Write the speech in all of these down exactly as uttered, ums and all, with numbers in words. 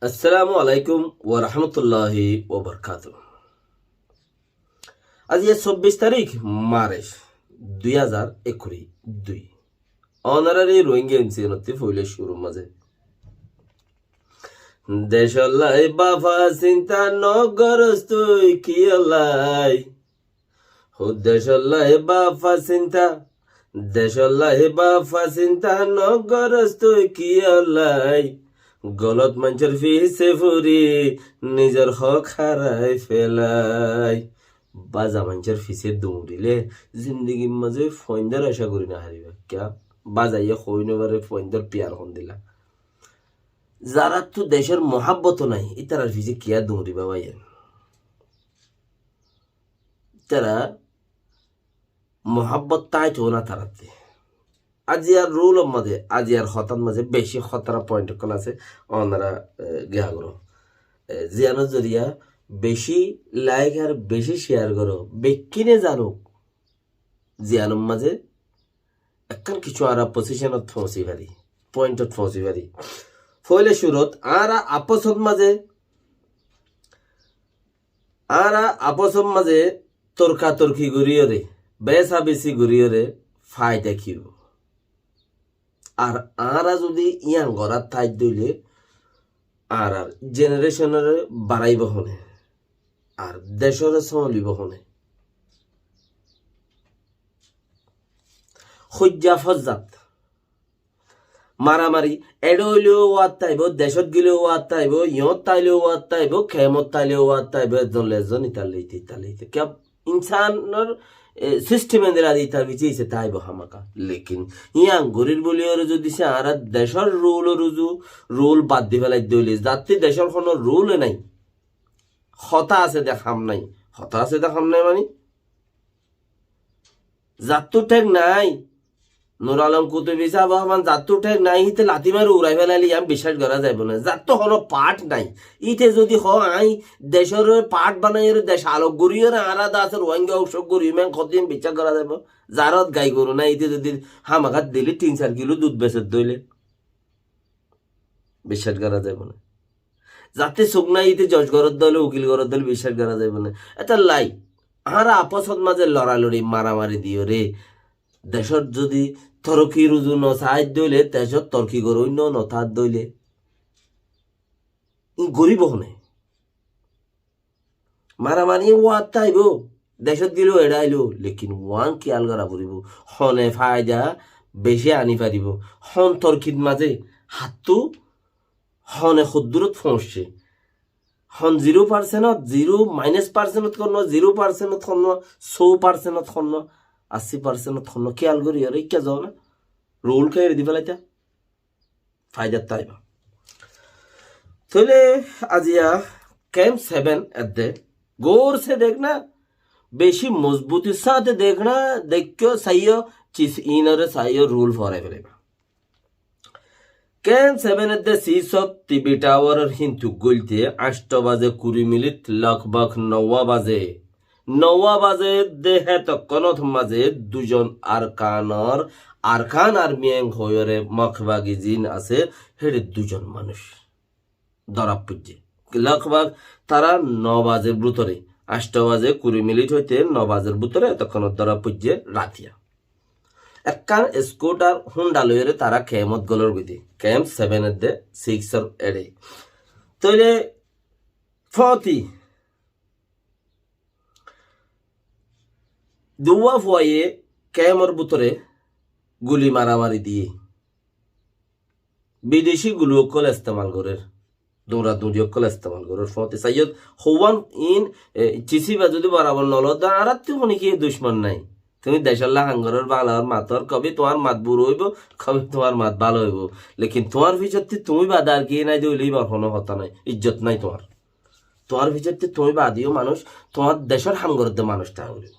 Assalamu alaikum wa rahmatullahi wa barakatuh. Aijja sobbic tarík March dui házar ekkuri dui. Ónorar Rohingya M C N ottú foila cúrur mazé. Decólla báfa sinta no goros tui kiyólla. Hó decólla báfa sinta, decólla báfa sinta no goros tui kiyólla. Golot maincór fisé furi nizor hók hárai félai. Baza maincór fisé duñrile zindigir mazé fuaindar aca gorí no fariba. Kiyá? Bazaye hoi no fare fuaindar piyar hondilla. Zaráttu decór muhábbot nái, ítarar fisé kiyá duñriba báiyain? Ítarar muhábbot táito na tarattú. Aijjar rulor mazé, aijjar hotár mazé beci hótara point ókkol asé, ónora, e, giya goró. E, ziyanor zoriya beci like ar beci share goró, bekkúne zanuk. Ziyanor mazé ekkán kissú añára position ot foóñsi fari, point ot foóñsi fari. Foila cúrut añára afosor mazé, añára afosor mazé torka torki goríyore, besabesi goríyore faida ki óibo? Ar añára zodi yián gorát táidde óile añárar generation ore baraibo hone? Ar decóre sómalibo hone? Hoijja fozzat. Maramari, eçe óileyo wasta aibo, decót geleyo wasta aibo, yót táileyo wasta aibo, kemot táileyo wasta aibo, ezzon loi ezzon, itar loi ite, itar loi ite. Kiyá? Insanor, e, system endilla de itar fisé ise táibo hámaka. Lekin yián gorir buli ore zodi se añára decór rule or uzu, rule bad di felaidde óile, zattú decór hono rule nai. Hotá asé de ham nai. Hotá asé de ham nai mani? Zattú thek nai. Nur Alom Kutubi sáb hoó, zattú thek nai, íte lati mari urai felaile yián biccác gora zaibo na. Zattú hono part nai. Íte zodi hoó, añí decóre part banaiyore, dec alok goríyore, añára de asé Rohingya ucók gorí, yián hoddin biccác gora zaibo? Zarot gai goru nai, íte zodi hámaka daily tin sair kilo dud besedde óile biccác gora zaibo na. Zattú suk nai, íte joj gorodde óile, ukil gorodde óile biccác gora zaibo na. Etolla añára afosor mazé lorailori, maramari diyore, decót zodi torkir uzu no saidde óile, decót torki goróinno no táidde óile, ín goríbo hone? Maramari wasta aibo, decót geleyo eçe ailo, lekin yián kiyal gora foribo. Hone faida beci ani faribo? Hon torkir mazé hattú hone hoddurot foóñsce? Hon zero percent ot, zero, minus percent ot honno, zero percent ot honno, só percent ot honno, assi percent ot honno, kiyal gorí ore ikká zona rule kiyá eri di felaita? Faidat táiba. Tóile aijja camp seven edde gour se dekna, beci mozbutir sáte dekna, deikko, saiyo, sis inore saiyo, rule forai felaiba. Camp seven edde six ot T V tower or hintu goilte añcto baze kuri minit, logbog nowa baze. Nowa baze de hetokkon ot maze duizon Arkanor, Arkan Army eng hoiyore mokbagi zin ase, hede duizon manuc dora foijje. Logbog tara no bazer bútore, añcto baze kuri minit hoite no bazer bútore etokkon ot dora foijje ratiya. Ekkán scooter Honda loiyore tara camp ot golor goi de, camp seven edde six or ere. Tóile foti Duwa fuaye camp or bútore guli maramari diye. Bideci guli ókkol estemal gorer. Dura duri ókkol estemal gorer. Foti saiyot houwan in, e, cisiba zodi barabor nolodde, añárattu honi ki ducmon nai. Tumi decolla ham goror, bala or mator, kobi tuáñr mat buro óibo, kobi tuáñr mat bála óibo. Lekin tuáñr fisotti tumi bade ar ki nai de óile ibar hono hotá nai, ijjot nai tuáñr. Tuáñr fisotte tuñí badiyo manúic, tuáñr decór ham goródde manúic táa foribo.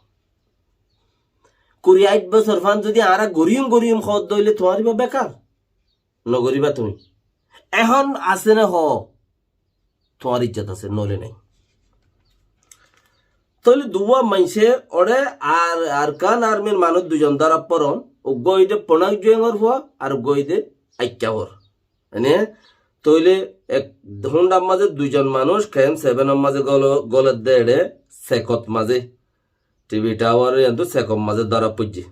Kuri añctó bosór fán zodi añára goriyum goriyum hoódde óile tuáñr iba bekar. Nogoríba tuñí. Ehón asé né hoó, tuáñr ijjot asé, noóile nái. Tóile duwá maincé oré ar, Arkan Armir manúic duizon dóra foron, uggúa óilde Ponak Juengor fua, ar uggúa óilde Aikkáfor. Mane, Tóile ek hundar mazé duizon manúic, kemp sevenor mazé golo-, golédde eçé sekot mazé. Tibi tawar iyantu sekot mazé dóra foijjé.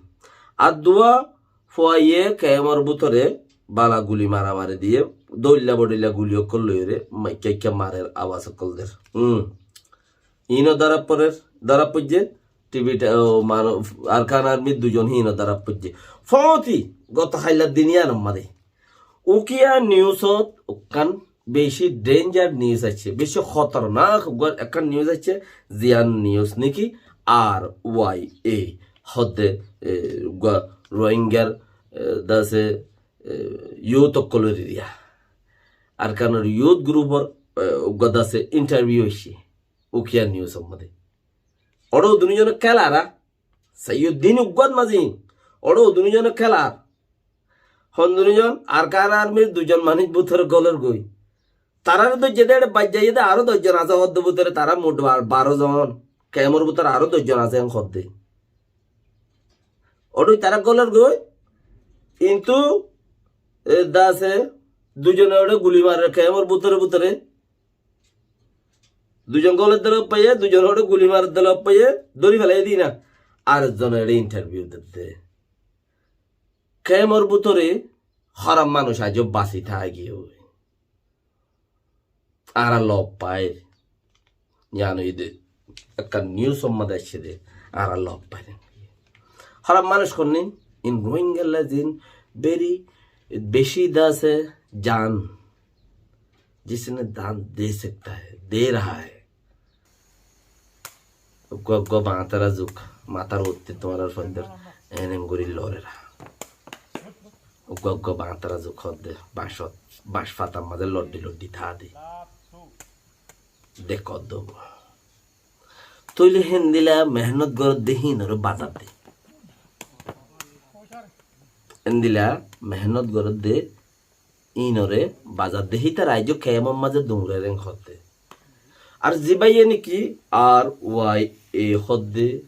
Ar duwa fuaye kemor bútore bala guli maramari diyé, dóilla bodóilla guli ókkol loiyóre, maikká ikká marer abas ókkol der. Hum. Híno dóra forer, dóra foijjé, tibi ta-, o, mano-, Arkan Armir duizon híno dóra foijjé. Fóti, goto hailla din iyanor mazé. Ukiya niusot ekkán beci denjar nius aiccé, beci hótornak uggwá ekkán nius aiccé, ziyan nius niki R Y A hoddé, e, uggwá Rohingyar, e, dase, e, yut ókkolor eriya. Arkanor yut gurupor, e, uggwá dase intarviu aiccé. Ukiya niusor mazé. Óro duniyone kélar, Saiyuddin uggwát mazé. Óro duniyone kélar. Hon duniyone Arkan Armir duizon manúic bútore golér goi. Tarare dóijje de, eçé baijjaiyé de, aró doizzon asé hoddé bútore, tara mut bar-, baró zon. Kemor bútore aró doizzon asé en hoddé. Óro tara golér goi. Kintu, e, dase, duizone eçé guli marer kemor bútore bútore. Duizon golédde lói faiyé, duizon óre guli maredde lói faiyé, dóri félai diyé na. Ar ekzone eçé intarviu dedde. Kemor bútore hóraf manúic aijjó basi táki ói. Añára lof fair. Yián óiye de ekkán niusor mazé aiccé de, añára lof fair. Hóraf manúic honní, in Rohingyalla zin beri beci dase jan, jisne dan de sakta hai, de raha hai. Uggwá uggwá bañtara zuk, matar uottí tuáñrar foindor enem gorí lorera. Uggwá uggwá bañtara zuk hoddé, bañc, bañc fatar mazé loddi loddi táde. Dekó dóbo. Tóile héndilla mehénnot gorédde híinore bazar de. Héndilla mehénnot gorédde híinore bazar de. Hítara aijjó kemor mazé duñrer en hoddé. Ar zibáye niki R Y A hoddé,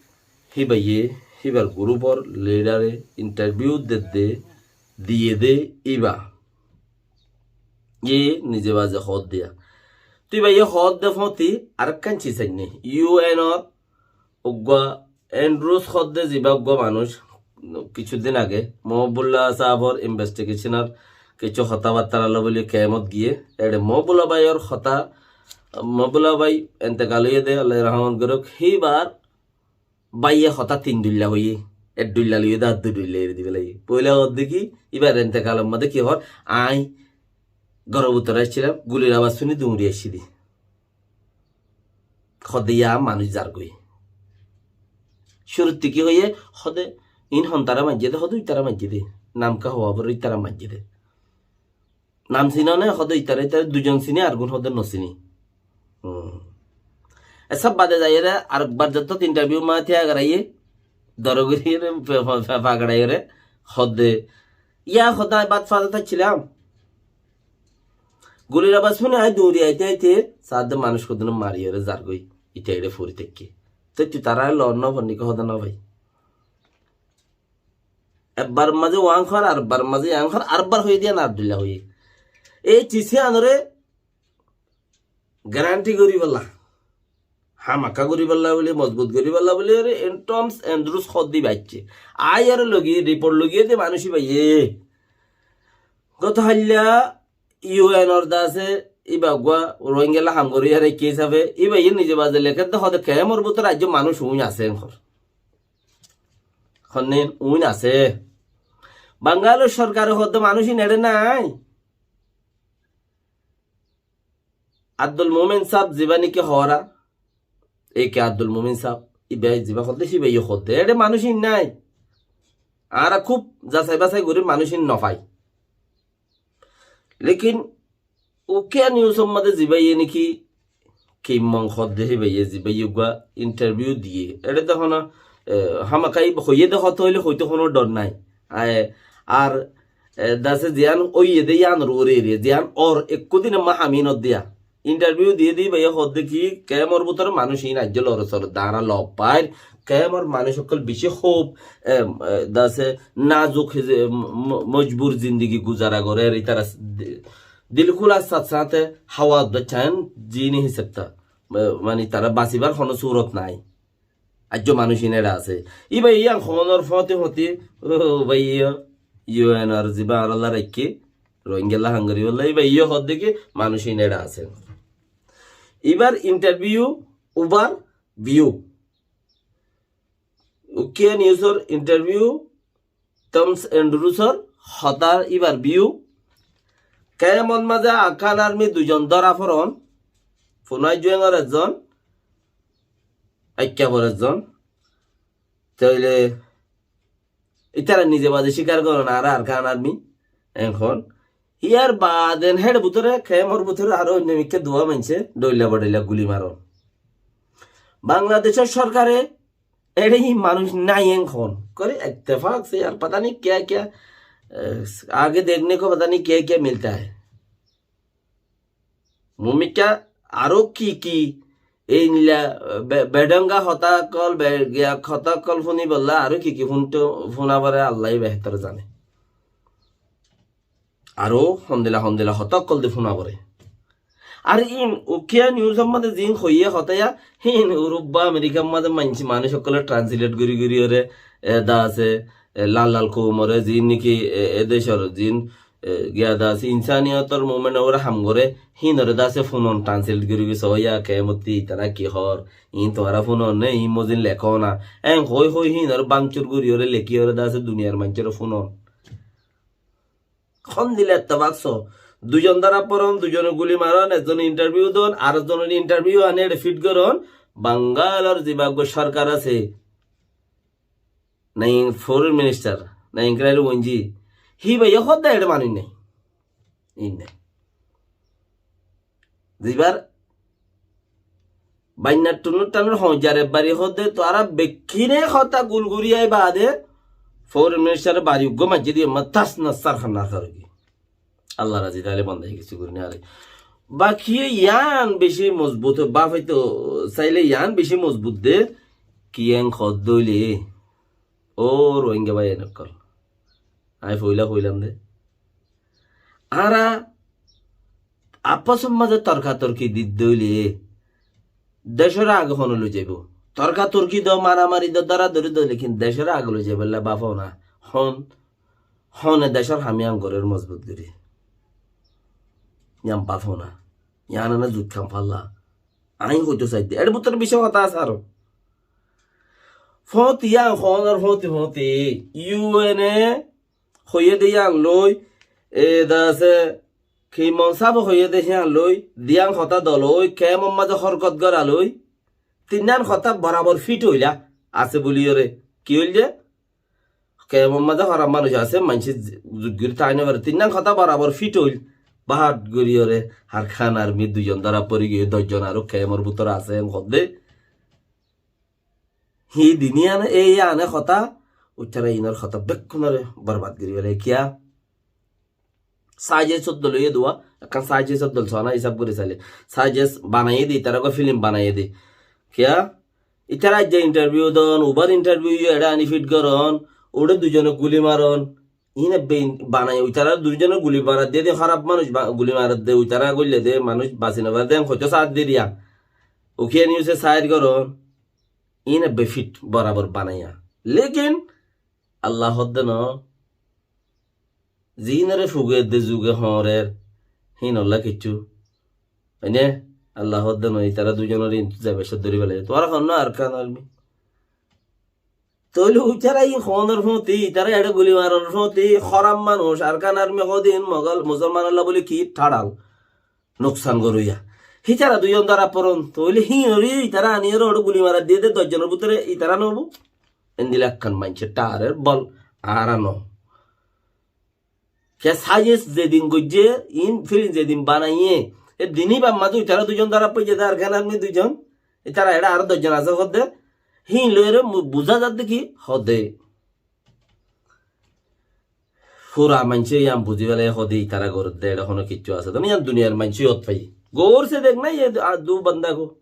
híbaye, híbar gurupor lidare intarviu dedde, diyé de íba. Yé nize baze hoódde. Toi bái, yé hoódde fóti arekkán sis ainné. U N or uggwá Andrews hoódde zibá uggwá manúic, kissú din age Mohibullah sáfor investigation or kissú hotábattára loi bóli kemot giyé. Eçé Mohibullah báiyor hotá, Mohibullah bái entekal óiye dé, Allaye rahmot gorouk. Híbar báiye hotá tin dhuilla hoiyé, ek dhuilla loiyé dé, ar dui dhuilla eri di félaiye. Foila hoódde ki, íbar entekalor modé ki hoór, aññí góror bútore accílam, gulir abas fúni duñri accídi. Hoódde yá manúic zargói. Cúrutti ki hoiyé, hoódde iín hontara maijjé dé, hoódde uitara maijjé dé. Namka hoówa foré uitara maijjé dé. Nam sinó né? Hoódde ítara, ítara duizon siní, argún hoódde nosiní. Hmm. E sáb bade zaiyóre, arekbar zottót interview ma tíya goráiye, dóro goríyore, fe-, fe-, fe-, fagaraiyóre, hoódde, yá hoódde aññí bát fazat accílam. Gulir abas fúni aññí duñri aite aite, saádde manúic hoddúne mariyóre zargói, ite eçé fori táikke. Toi tui tarare loor no fon niki hoódde no bái. Ebbar mazé uán hoór, arebbar mazé ián hoór, arebbar hoiyé dé ián ar dhuilla hoiyé. Ei sis iánore guarantee goríbolla, hámaká goríbolla bóli, mozbut goríbolla bóli, ore Antonio Andrews hoódde íba aiccé. Aiyóre logiyé, report logiyé dé manúic íbayé. Goto hailla U N or dase íba uggwá Rohingyalla ham gorí ar ekki hísafe, íbayé nize baze lekédde hoódde kemor bútore aijjó manúic uñí asé hoór. Honné uñí asé. Bangalor sorkare hoódde manúic iín eçé nái. Abdul Momin sáb zibá niki hoóra, A K Abdul Momin sáb, íba zibá hoódde, híbayé hoódde. Eçé manúic iín nái. Añára kúb zasai basai gorí manúic iín no fai. Lekin Ukiya News or modé zibáye niki Kim Mong hoódde híbayé zibáye uggwá interview diyé. Eçé dé hono, e, hámaká hoiyé dé hotá óile hoitó hono dhor nái. Ae, ar, e, dase ziyán óiye dé yíanor uore eriye, ziyán or ekkú din emmá ham iín ódde yá. Interview diyé dé íbayé hoódde ki, kemor bútore manúic iín aijjó lore soredde, añára lof fair, kemor manúic ókkol bicí houb, e, e, dase nazuk, e, mo-, mo-, mojbur zindigi guzara gorér, ítara s-, de-, Dilkúlar sáte sáte háwat baicán zini hísab ta. Ma-, mani tará basibar honó surot nái. Aijjó manúic iín eçe asé. Íba iyan hoónor fóti fóti, ó bái, iyó, U N or zibá añárálla raikké, Rohingyalla hangori bolla, íba iyó hoódde ki manúic iín eçe asé. Íbar interview ubar view. Ukiya News or interview Thomas Andrews or hotá íbar view. Kemor mazé Arakan Army duizon dóra foron, Funai Jueng or ezzon, Aikka bor ezzon. Tóile ítara nize baade cíkar goron añára Arakan Army. Ehón iyar baade héçe bútore, kemor bútore aró oinno mikká duwa maincé dhoilla bodhoilla guli maron. Bangladecor sorkare eçé hí manúic nái ehón. Kore ittefak se yar, pata nahi kya kya, eh, aage dekhne ko pata nahi kya kya milta hai. Mumikka aró ki ki, ei nila, be-, bedhonga hotá ókkol, be-, giya hotá ókkol fúnibolla aró ki ki fúnto, fúna fore Allaye behétor zane. Aró hondilla hondilla hotá ókkol de fúna fore. Ar iín Ukiya News or mazé ziín hoiyé hotá ya, híin Urup ba Amerikar mazé maincé manúic ókkole translate gori gori ore, e, da asé, e, lal lal koum ore, ziín niki, e, e decor ziín, e, giya da asé, insaniyotor movement ore ham gore, híin ore da asé fúnon translate gori gori, soya, kemotti, itará ki hoór, iín tuáñra fúnon ne, iín mozin lekó na. Ehón hoi hoi híin ore bángcur gori ore, leki ore da asé duniyar maincóre fúnon. Hondilla ittefak so. Duizon dóra foron, duizone guli maron, ezzone interview don, ar ezzone interview ane eçe fit goron, Bangalor zibá uggwá sorkar asé, nai foreign minister, nai inquiry wonji, híba yó hoódde eçé manúic nai. Inne. Zibar bainnar tunnur tanur hoñjar ebbari hoódde, tuáñra bekkíne hotá gul gori ai baade, foreign minister bari uggwá maijjé diye ma tas nas sar hannar karogi. Allah razi táile bondai kessú gori nare. Baki yián beci mozbut, bafai to saile yián beci mozbut de, ki en hoódde óile, ó Rohingya bái en ókkol. Añí foila foilam de. Añára afosor mazé torka torki didde óile, decóre age hone loi zaibo? Torka torki do, maramari do, dóradóri do, lekin decóre age loi zaibolla bafo na. Hon, hone decór ham yián gorer mozbut gori? Yián bafo na. Yián ene zut ham falla. Añí hoito saidde. Eçe bútore beci hotá asé aró. Fóti yián hoónor fóti fóti U N e hoiyé de yián loi, e, da asé, ki Monsab hoiyé de yián loi, diyan hotá dol ói, kemor mazé horkot gora loi, tinnán hotá borabor fit óila asé buli ore. Ki óilde? Kemor mazé horaf manúic asé, maincé zut gori tái no fare. Tinnán hotá borabor fit óil, bahat gori ore, Arakan Army duizon dóra fori giyé, doc zon aró kemor bútore asé, en hoódde. Hí dini ane, ei ane hotá, uittara inor hotá bekkúnore borbad gori félaiye. Kiya? Sajes ódde loiye duwa, ekkán sajes ódde sona hísab gori saile. Sajes banaiye de, itara uggwá filim banaiye de. Kiya? Itara aijja interview don, ubar interview yo eçe ani fit goron, uçe duizone guli maron. Iín ebbe in-, banaiye, uitara duizone guli marar de, de horaf manúic ba-, guli marar de, uitara goille de, manúic basi no fare de, en hoito saat de riya. Ukiya News e sair goron. Iín ebbe fit borabor banaiya. Lekin Allah hoódde no, ziínore fuger de zuge hoóñrer, híinolla kiccú. Oine, Allah hoódde no, itara duizonore intu zaibar cót dóri félaiye. Tuáñra hoó no Arakan Army. Tóile uitara í hoónor fóti, itara eçe guli maronor fóti, horaf manúic, Arakan Army hoódde iín Mogol, Musolmanolla buli ki thaçal. Nuksan goróiya. Hítara duizon dóra foron, tóile híinoré ítara aniyóre uçé guli marar diyé de doc zonor bútore ítara no óibo? Endilla ekkán maincór tharer bol añára no. Ke sajis zedin goijjé, iín filim zedin banaiyé, e din íbar mazé ítara duizon dóra foijjé de Arkan Armi duizon, ítara eçé aró doc zon asé hoódde, híin loiyóre mu-, buzá zadde ki hoódde. Fura maincé yián buzí félaiye hoóde ítara gorédde, eçé honó kiccú asé de no, yián duniyar maincé yót faiyé. Goór se dek na, ye du-, a, du banda ko.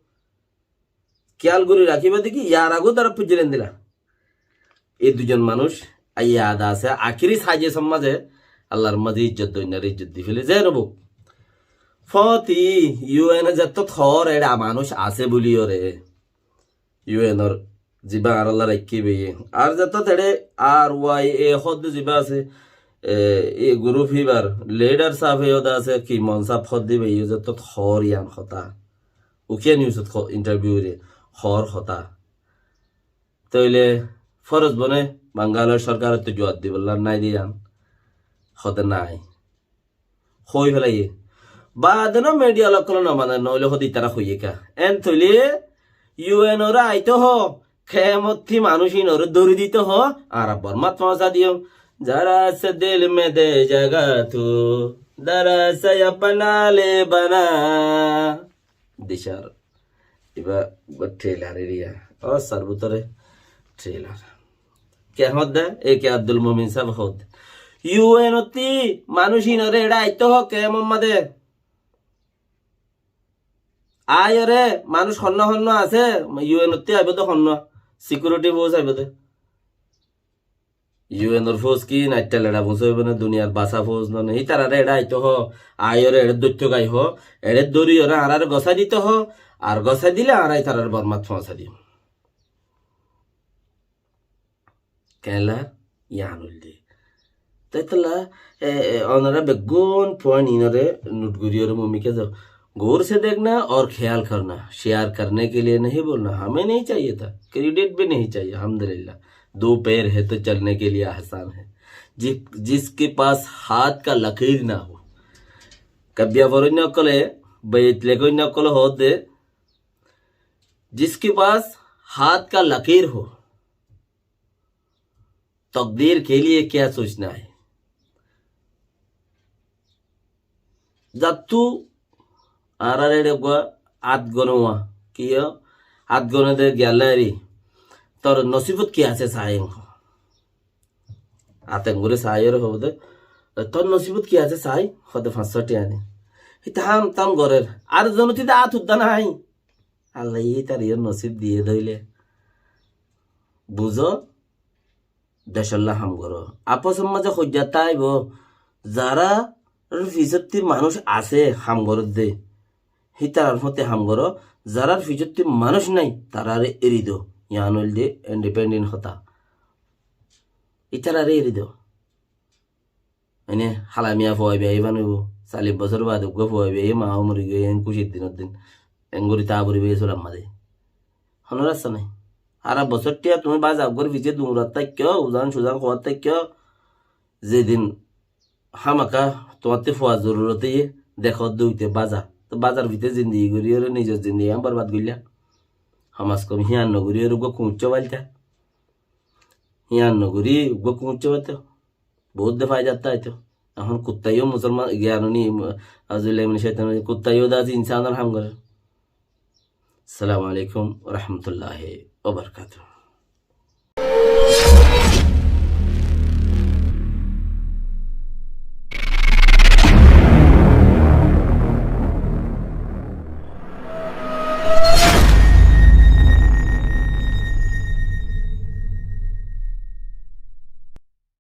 Kiyal gorí rakíba de ki, yar agó dara foijjíl endilla. E duizon manúic aiyá de asé, akéri sajisor mazé, Allar mazé ijjot, doinnar ijjot di féle, ze no bóuk. Fóti, U N ot zettót hoór eçé manúic asé buliyóre. U N or zibá añárálla raikké beye. Ar zettót eçé R Y A hoódde zibá asé, e, e group híbar leader sáfe yóda asé, ki mon sáf hoódde beye, zettót hoór yián hotá. Ukiya news ot ho-, interview re hoór hotá. Tóile Foroz bone Bangalor sorkarottu juab dibolla nái de yián. Hoóde nái. Hoói félaiye. Baade no media lokkole no mane, noóile hoóde itará hoiyé ká. En tóile U N ore aito hoó, kemot manúic inore dóri dito hoó, añára Bormat foóñsa diyum. Zara se dil mein de jaga tu, zara se apna le bana. Dicár. Ibá, ibá trailer eriya. Ó, sar bútore trailer. Ke hoódde? A K Abdul Momin sáb hoódde. U N ottí manúic inore eçé aito hoó, kemor mazé. Aiyóre, manúic honnúa honnúa asé, U N ottí aibó de honnúa. Security force aibó de. U N or fóuj ki naiththa leça foóñsaibo né, duniyar basa fóuj no né? Ítarare eçé aito hoó, aiyóre eçé dóitto goi hoó, eçé dóriyóre añáráre gosái dito hoó, ar gosái dile añára ítarare Bormat foóñsai dim. Keénla? Yián óilde. Tói tólla, e, e, onora beggún point inore note goríyore mumkin zo. غور سے دیکھنا اور خیال کرنا، شیئر کرنے کے لیے نہیں بولنا، ہمیں نہیں چاہیے تھا، کریڈٹ بھی نہیں چاہیے، الحمدللہ، دو پیر ہے تو چلنے کے لیے آسان ہے۔ جس، جس کے پاس ہاتھ کا لکیر نہ ہو، کبیا foróinna ókkole, beit lekoinna ókkole hoódde, جس کے پاس ہاتھ کا لکیر ہو، تقدیر کے لیے کیا سوچنا ہے؟ Zattú añárar eçé uggúa át gone uá, kiyó? Át gone de giyalla eri, tor nosibot ki asé saái. Át engori saái ore hoóde, tor nosibot ki asé saái, hoóde fañs só thiañ de. Híte ham tam gorér, ar zonotí de át uddá nái. Allaye ítar iyór nosib diyé dóile, buzó, decólla ham goró. Afosor mazé hoijja táibo, zarár fisótti manúic asé ham goródde, hítarar fúañti ham goró. Zarár fisótti manúic nái, taráre eri do. Yián óilde independent hotá. Ítarare eri do. Ene hála miya fua ibá ibá noibó. Callic bosór baade uggúa fua ibá, e maa mori giyói, en kúcir dinor din. Engori taa foribo e sular mazé. Honó rasta nái. Hára bosór thiañ tuñí baza uggúar fisé duñrat táikko, uzan suzan hoóat táikko, zedin hámaka tuáñtte fua zorurot óiye, dekó de uite baza. Toi bazar fisé zindigi goríyore nizor zindigi ham borbad goillá. Ham az kom hían nogoríyore uggúa kuñuccó failtá. Hían nogorí uggúa kuñuccó failtá. Bout de faida táito. Ehón kuttaiyó musolman, giyán ni, auzubillahi minash shaitanir rajim, kuttaiyó de aijja insánor ham gorér. Assalamu alaikum wa rahmatullahi wa barakatuhu.